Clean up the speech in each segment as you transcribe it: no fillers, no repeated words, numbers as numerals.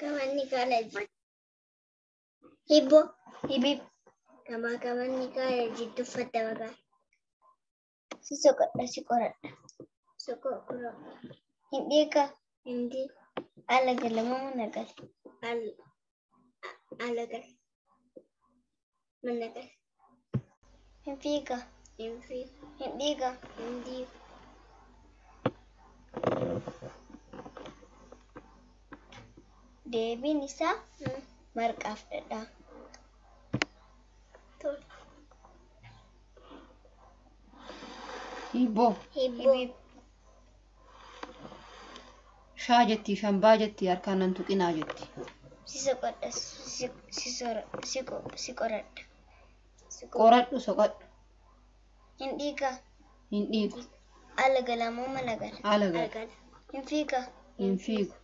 Kamanni kaala Hibboo. Hibib. Gamaa gamanni kaala jidduu uffata maqaa. Si soqodha si qoradha. Soqoqoro. Hin dhiigaa. Hindi. Ala gala moo mana gala? Ala gala. Mana gala. Hin fiigaa. Hin fiigu. Hin dhiigaa. Hin dhiigu. Deebiin isaa marqaaf dhadhaa. Tole. Hibboo. Hibboo. Hibib. Shaa jetti shambaa jetti harkaan nan tuqinaa jetti. Si soqodha si qoradha. Qoradhu soqadhu. Hin dhiigaa. Hin dhiigu. Ala gala moo mana gala? Ala gala. Ala gala. Hin fiigaa. Hin fiigu.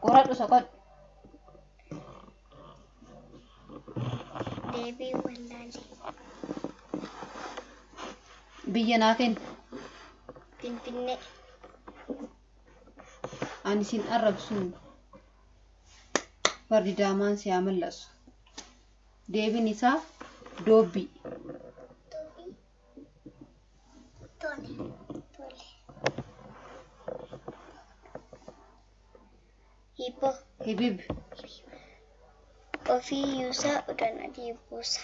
Qoradhu soqadhu. Deebii wallaalee. Biyya naa kenni. Finfinnee. Ani sin arrabsu. Fardi daamaan si haa mallasu. Deebiin isaa doobbii. Tole. Tole. Hibboo. Hibib. Ofii yuusaa udaan adii buusa.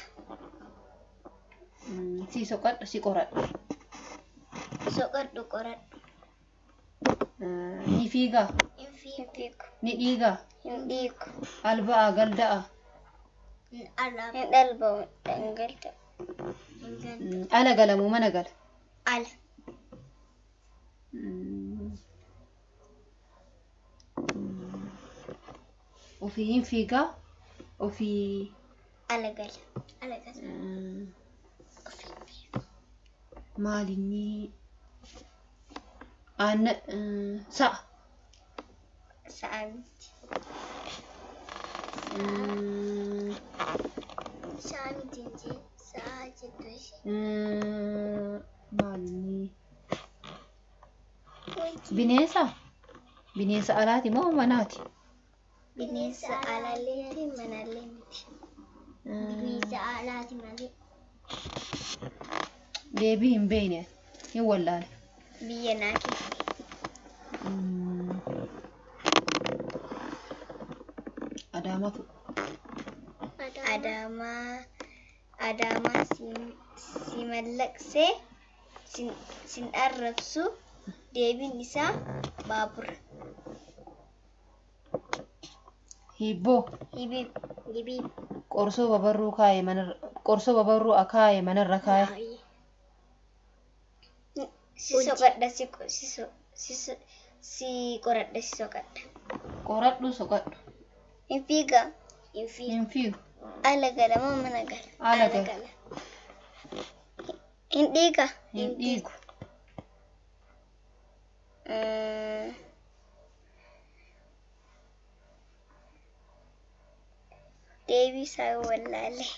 Si soqadhu si qoradhu. Soqadhu qoradhu. Ni fiigaa. Hin fiigu. Ni dhiigaa. Hin dhiigu. Alba'aa galda'a. Hin alaba. Hin dhalba'u dhangala'u. Hin gala. Ala gala moo mana gala? Ala. Ofii hin fiigaa. Ofii Ala gala. Ala gala. Maalinni aanna sa'a. Sa'a miti. Sa'a miti hin jee. Sa'a jettu ishee. Maalinni bineensa? Bineensa alaati moo manaati? Bineensa alaallee manallee miti. Bineensa alaati malee. Deebii hin beekne hin wallaale. Biyya naa kenni. Adaamaa fudhu. Adaamaa Adaamaa si mallaqsee sin arrabsu deebiin isaa baabura. Hibboo. Hibib. Hibib. Qorsoo babarruu kaa'e manarra qorsoo babarruu akaa'e manarra kaa'e. Si soqadha si si qoradha si soqadha. Qoradhu soqadhu. Hin fiigaa. Hin fiigu. Hin fiigu. Ala gala moo mana gala? Ala gala. Hin dhiigaa. Hin dhiigu. Deebii isaa wallaalee.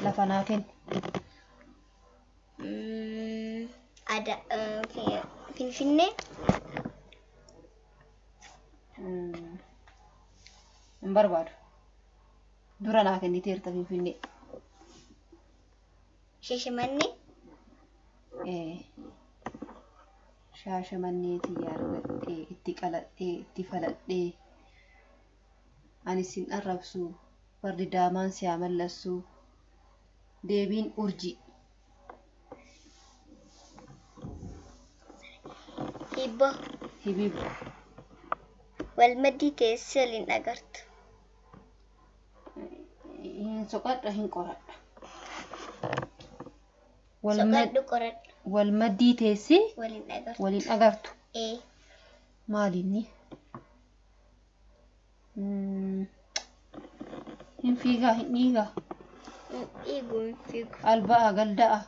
Lafa naa kenni. Finfinnee. Hin barbaadu. Dura naa kenniteerta Finfinnee. Shashamannee. Shaashamannee tiyya argadhee itti qaladhee itti faladhee ani sin arrabsu fardi daamaan si haa mallassu deebiin urjii. Hibboo. Hibib. Walmaddii teessee waliin agartu. Hin soqadha hin qoradha. Soqadhu qoradhu. Walmaddii teessee Waliin agartu. waliin agartu. Ee. Maalinni? Hin fiigaa hin dhiigaa. Hin dhiigu hin fiigu. Alba'aa galda'a.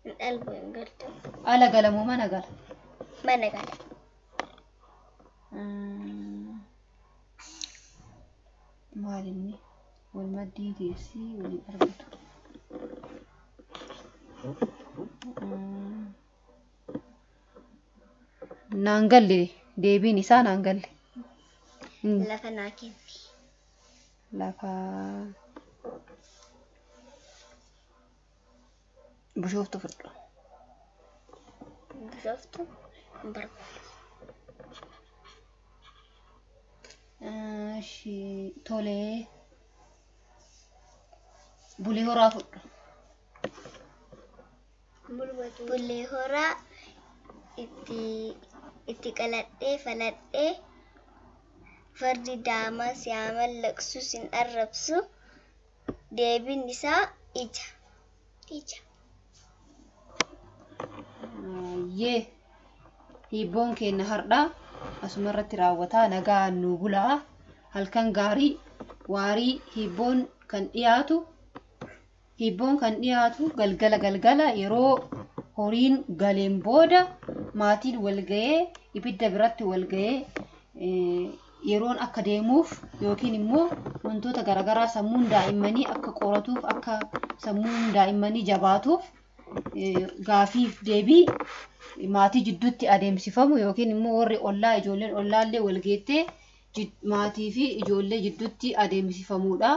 Hin dhalbu hin galtu. Ala gala moo mana gala? Mana gala. Maalinni? Wal maddii teessii waliin argatu. Naan galle, deebiin isaa naan galle. Lafa naa kenni. Lafa Bishooftu fudhu. Bishooftu hin barbaadu. Ishi tolee. Bulee Horaa fudhu. Bulee Horaa itti qaladhee faladhee fardi daamaa si haa mallaqsu sin arrabsu, deebiin isaa ija. Ija. Ayyee, hiibboon keenya har'aa asuma irratti raawwataa. Nagaan nuu bulaa, halkan gaarii, waarii. Hiibboon kan dhiyaatu galgala galgala, yeroo horiin galeen booda, maatiin wal ga'ee ibidda biratti wal ga'ee yeroon akka deemuuf yookiin immoo wantoota garaagaraa sammuun daa'immanii akka qoratuuf, akka sammuun daa'immanii jabaatuuf, gaafiif deebii maatii jidduutti adeemsifamu yookiin immoo warri ollaa, ijoolleen ollaallee wal geettee maatii fi ijoollee jidduutti adeemsifamudha.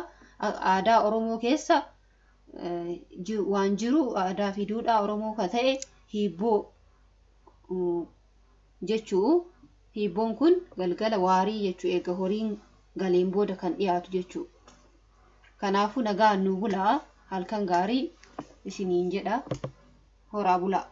Aadaa Oromoo keessa waan jiru, aadaa fi duudhaa Oromoo kan ta'e hiibboo jechuu. Hiibboon kun galgala waarii jechuu, eega horiin galeen booda kan dhiyaatu jechuu. Kanaafuu nagaan nuu bulaa, halkan gaarii isiniin jedha, horaa bulaa.